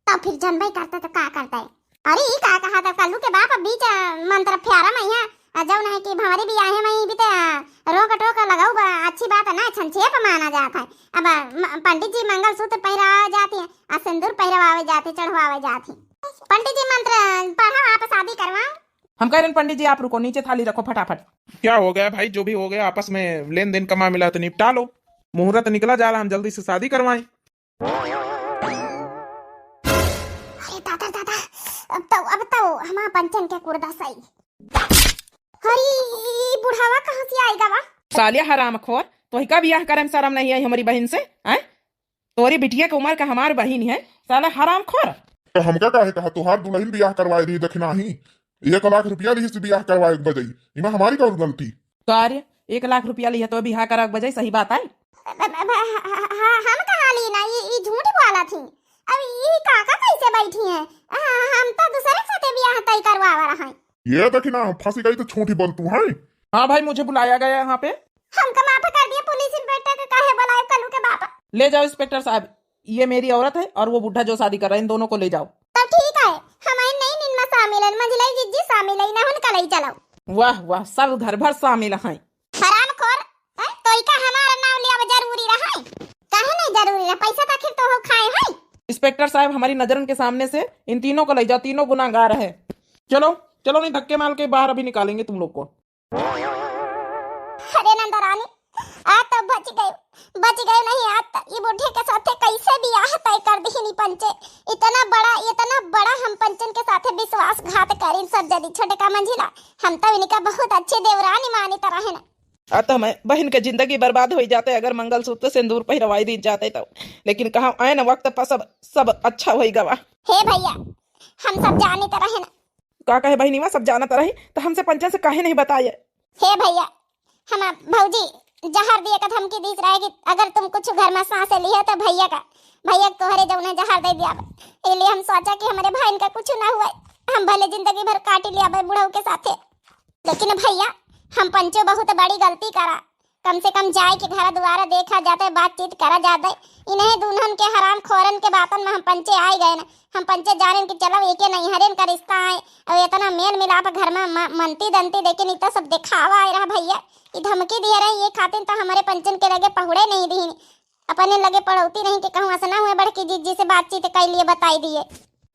तब फिर जनबे करते तो का करते? अरे ई का कहा था कल्लू के बाप, बीच, अ, मंत्र फ्यारा मैया, अ, जौन है कि भंवरी बियाहे में भी तो, अ, रोक टोक लगाऊ बा, अच्छी बात है ना, संक्षेप माना जात है। अब, अ, म-, पंडित जी मंगलसूत्र पहिरावे जाती है, आ सिंदूर पहिरवावे जाती, चढ़वावे जाती। पंडित जी मंत्र पढ़ो, आप शादी करवाओ। हम कह रहे हैं पंडित जी आप रुको, नीचे थाली रखो फटाफट। क्या हो गया भाई, जो भी हो गया आपस में लेन देन का मामला तो निपटा लो, मुहूर्त निकला जा रहा, हम जल्दी से शादी करवाएं। अरे दादा दादा, अब तो, अब तो हमार पंचन के कुर्दा सही। अरे ई बुढ़ावा कहाँ से आएगा वा? सालिया हरामखोर, तोहिका बियाह करे में शर्म नहीं आई हमारी बहिन से, हैं? तोरी बिटिया के उम्र का हमार बहिन है, साला हरामखोर। तो हमका काहे कहा, तोहार दुल्हन बियाह करवाए दी दखिनाही, एक लाख रुपया लिहिस बियाह करवाए के बजई, इमा हमारी कौन गलती? का रे, एक लाख रुपया लिहे तो बियाह करा के बजई सही बात है? ब-, ब-, ब-, ह-, ह-, ह-, हम कहाँ ली ना, ई, ई झूठ बोला थी। अब ई काका कैसे बैठी हैं? ह-, हम तो दूसरे के साथे बियाह तय करवावा रहा है। ये देखी ना, फंसी गई तो छोटी बन तू है। हाँ भाई, मुझे बुलाया गया यहाँ पे। हमका माफ कर दिया, पुलिस इंस्पेक्टर के काहे बुलाए कल्लू के बाप। ले जाओ इंस्पेक्टर साहब, ये मेरी औरत है और वो बुढ़ा जो शादी कर रहा है, इन दोनों को ले जाओ। तब ठीक है, हम आई नहीं निनमा शामिल है, मंझिलाई जिज्जी शामिल है, ना उनका ले चलो। वाह वाह, सब घर भर शामिल हैं। हरामखोर, हैं? तोइका हमारा नाम ले अब जरूरी रहा है? काहे नहीं जरूरी रहा? पैसा तो आखिर तो हो खाए हैं। इंस्पेक्टर साहब, हमारी नजरन के सामने से इन तीनों को ले जाओ, तीनों गुनाहगार है। चलो चलो, नहीं धक्के मार के बाहर अभी निकालेंगे तुम लोग को। अरे नंदरानी, आज तो बच गए, बच गए नहीं, आज तो ई बुढ़े के साथे कैसे बियाह तय कर दिहिनी पंचे। इतना बड़ा, इतना बड़ा हम पंचन के साथे विश्वासघात करीन सब जदी। छोटका मंझिला, हम तो इनका बहुत अच्छे देवरानी मानित रहेन। आ तो हमें बहिन के जिंदगी बर्बाद हो जाते अगर मंगलसूत्र सिंदूर पहिरवाई दी जाते तो, लेकिन कहा ऐन वक्त पर सब, सब अच्छा हो गवा। हे भैया, हम सब जानित रहेन। का कहे बहिनीवा, सब जानत रही तो हमसे पंचन से काहे नहीं बताए? हे भैया, हम भौजी जहर दिए का धमकी दीस रहे कि अगर तुम कुछ घर में सांस लिए तो भैया का, भैया के तोहरे जौन है जहर दे दिया। इसलिए हम सोचा कि हमारे भाई का कुछ ना हुआ, हम भले जिंदगी भर काट लिया बुढ़ऊ के साथे। लेकिन भैया, हम पंचो बहुत बड़ी गलती करा। कम से कम जाए के घर द्वारा देखा जाते, बातचीत करा जाते। इन्हें दुल्हन के हराम खोरन के बातन में हम पंचे आए गए न। हम पंचे जानेन कि चलो एके नैहरेन का रिश्ता आए, और इतना मेल मिलाप घर में म-, मनती दंती, लेकिन इतना सब दिखावा आए रहा भैया। ई धमकी दिए रही, ये खातिर तो हमारे पंचन के लगे पहुड़े नहीं दीन, अपने लगे पड़ौती नहीं कि कहूँ ऐसा ना हुए, बड़की जिज्जी से बातचीत कर लिए, बताई दिए।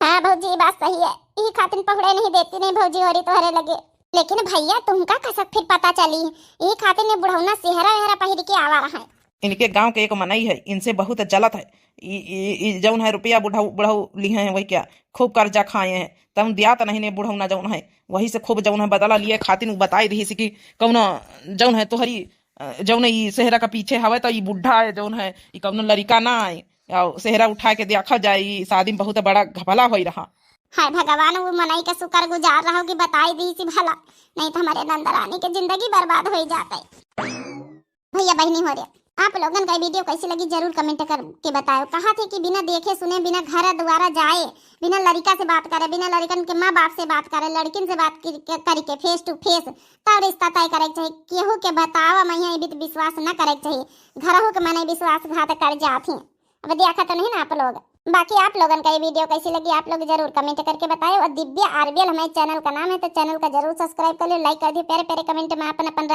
हाँ भौजी, ये बात सही है, यही खातिर पहुड़े नहीं देती नहीं भौजी होरी तोहरे लगे। लेकिन भैया, तुमका कसक फिर पता चली, यही खातिर ने बुढ़ौना सेहरा वेहरा पहिर के आवा रहा है। इनके गांव के एक मनई है, इनसे बहुत जलत है। ई, ई, ई जौन है रुपया बुढ़ऊ, बुढ़ऊ लिहे हैं, वही क्या खूब कर्जा खाए हैं, तब दिया तो नहीं ने बुढ़ौना जौन है, वही से खूब जौन है बदला लिए खातिर उ बताई रही कि कौनो जौन है तोहरी, अ, जौन ई सेहरा का पीछे हवे तो ई बुढ़ा है, जौन है ई कौनो लड़िका ना आए, और सेहरा उठा के देखा जाए, ई शादी में बहुत बड़ा घपला होई रहा। हाय भगवान, वो मनई के शुक्र गुजार रहो कि बताई दी सी भला, नहीं तो हमारे नंदरानी के जिंदगी बर्बाद हो जाते। भैया बहिनी होरे, आप लोगन का video कैसी लगी जरूर comment करके बताओ। कहा थे कि बिना देखे सुने, बिना घर द्वारा जाए, बिना लड़िका से बात करे, बिना लड़िकन के माँ बाप से बात करे, लड़किन से बात कर-, करके face to face तब रिश्ता तय करे के चाहिए। केहू के बतावा मैया ये भी विश्वास न करे के चाहिए। घरहू के मनई विश्वासघात कर जात हैं। अब देखा तो नहीं ना आप लोग। बाकी आप लोगन का ये video कैसी लगी, आप लोग जरूर comment करके बताओ। और दिव्या आरबीएल हमारे channel का नाम है, तो channel का जरूर subscribe कर लो, like कर दियो, प्यारे प्यारे comment में अपन अपन राय